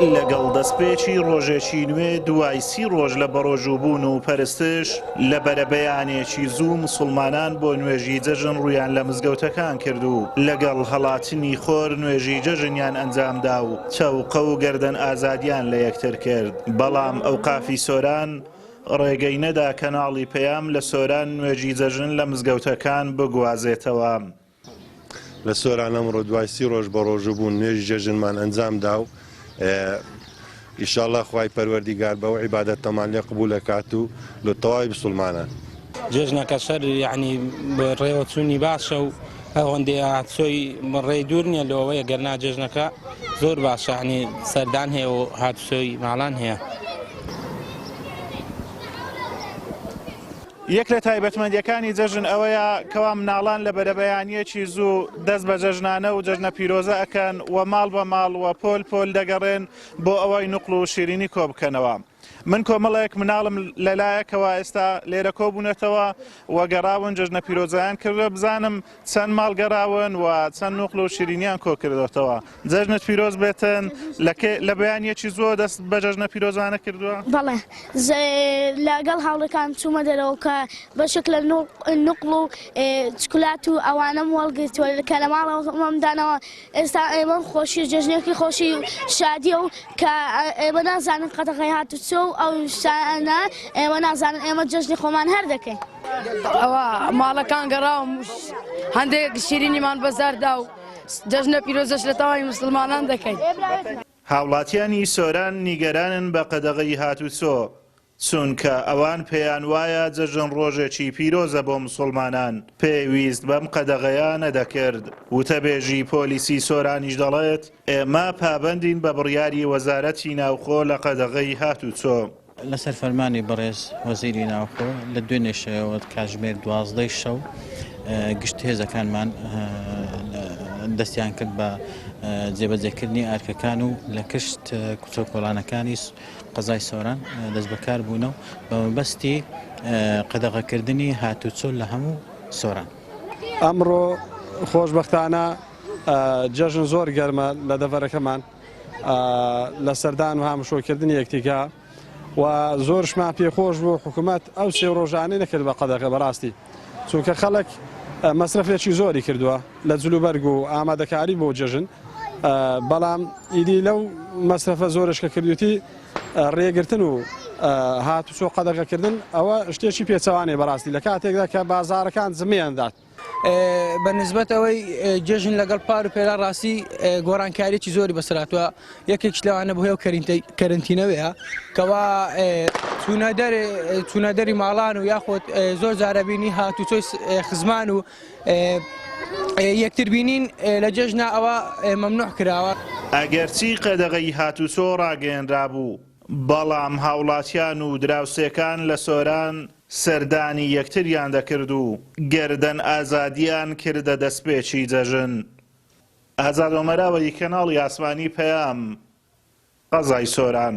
لەگەڵ دەستپێکی ڕۆژێکی نوێ دوای سی ڕۆژ لە بەڕۆژووبوون و پەرستش، لە بەرەبەیانێکی زوو موسڵمانان بۆ نوێژی جەژن ڕوویان لە مزگەوتەکان کرد و لەگەڵ هەڵاتنی خۆر نوێژی جەژنیان ئەنجامدا و چەوقە و گەردەن ئازادیان لە یەکتر کرد، بەڵام ئەوقافی سۆران ڕێگەی نەدا کەناڵی پەیام لە سۆران نوێژی جەژن لە مزگەوتەکان بگوازێتەوە. لە سۆران ئەمڕۆ دوای سی ڕۆژ بەڕۆژوو بوون نوێژی جەژنمان ئەنجام دا و ئیشاڵڵا خوای پەروەردیگار بەو عیبادەتەمان لێ قبوڵ ئەکات و لۆ تەواوی بسوڵمانان. جەژنەکە سەر یەعنی ڕێوەچوونی باشە و ئەوەندەی هاتوچۆی ڕێی دوور نییە لەوەیە گەرنا جەژنەکە زۆر باشە یەعنی سەردان هەیە و هاتوچۆی ماڵان هەیە. یەک لە تایبەتمەندیەکانی جەژن ئەوەیە کەوا مناڵان لە بەرەبەیانیەکی زوو دەست بە جەژنانە و جەژنە پیرۆزە ئەکەن و ماڵ بە ماڵ و پۆل پۆل دەگەڕێن بۆ ئەوەی نوقڵ و شیرینی کۆ بکەنەوە. من کۆمەڵێک مناڵم لەلایە کەوا ئێستا لێرە کۆبوونەتەوە و گەڕاون جەژنە پیرۆزەیان کردووە بزانم چەند ماڵ گەڕاون و چەند نوقڵ و شیرینیان کۆ کردۆتەوە. جەژنت پیرۆز بێتن. لە کەی لە بەیانیەکی زووەوە دەست بە جەژنە پیرۆزانە کردووە؟ بەڵێ لەگەڵ هاوڕێکانم چوومە دەرەوە کە بەشێک لە نوقڵ و چکلات و ئەوانەم وەڵگرتووە کە لە ماڵەوەم داناوە ئێستا ئێمە خۆشی جەژنێکی خۆشی شادیە و کە ئێمە نازانن قەدەغەی هاتوچۆ و ئەو شتانە ئێمە نازانن ئێمە جەژنی خۆمان هەر دەکەین. ئەوە ماڵەکان گەڕاوم هەندێک شیرینیمان بەزاردا و جەژنە پیرۆزەش لە تەواوی موسڵمانان دەکەین. هاوڵاتیانی سۆران نیگەرانن بە قەدەغەی هاتوچۆ، چونکە ئەوان پێیان وایە جەژن ڕۆژێکی پیرۆزە بۆ مسوڵمانان، پێویست بەم قەدەغەیە نەدەکرد. وتەبێژی پۆلیسی سۆرانیش دەڵێت، ئێمە پابەندین بە بڕیاری وەزارەتی ناوخۆ لە قەدەغەی هاتوچۆ. لەسەر فەرمانی بەڕێز وەزیری ناوخۆ لە دوێنێ شەوەوە کاتژمێر دوازدەی شەو گشت هێزەکانمان دەستیان کرد بە جێبەجێکردنی ئەرکەکان و لە کشت کوچە و کۆڵانەکانی قەزای سۆران دەستبەکار بوونە و بە مەبەستی قەدەغەکردنی هاتوچۆ لە هەموو سۆران. ئەمڕۆ خۆشبەختانە جەژن زۆر گەرمە لە دەڤەرەکەمان. لە سەردان و هامشۆکردنی یەکتیکا و زۆرشمان پێخۆش بوو حکوومەت ئەو سێ ڕۆژانەی نەکرد بە قەدەغە بەڕاستی چونکە خەڵک مەسرەفێکی زۆری کردووە لە جلوبەرگ و ئامادەکاری بۆ جەژن بەڵام ئیدی لەو مەسرەفە زۆرش کە کردوتی ڕێگرتن و هاتوچۆ قەدەغەکردن ئەوە شتێکی پێچەوانەیە بەڕاستی لە کاتێکدا کە بازارەکان زمیان دات بە نسبەت ئەوەی جێژن لەگەڵ پار و پێرا ڕاستی گۆڕانکاریی زۆری بەسەراتوە یەکێکش لەوانە بۆ هەیە کەرنتینەوەیە کەوا چوونە دەری ماڵان و یاخود زۆر جارەبینی هاتوچۆی خزمان و یەکتر بینین لە جێژنا ئەوە مەمنوع کراوە. ئەگەرچی قەدەغەی هاتوچۆ ڕاگەیەنرابوو، بەڵام هاوڵاتیان و دراوسێکان لە سۆران سەردانی یەکتریان دەکرد و گەردەن ئازادیان کردە دەستپێکی جەژن. ئازاد ئۆمەراوەی کەناڵی ئاسمانی پەیام، قەزای سۆران.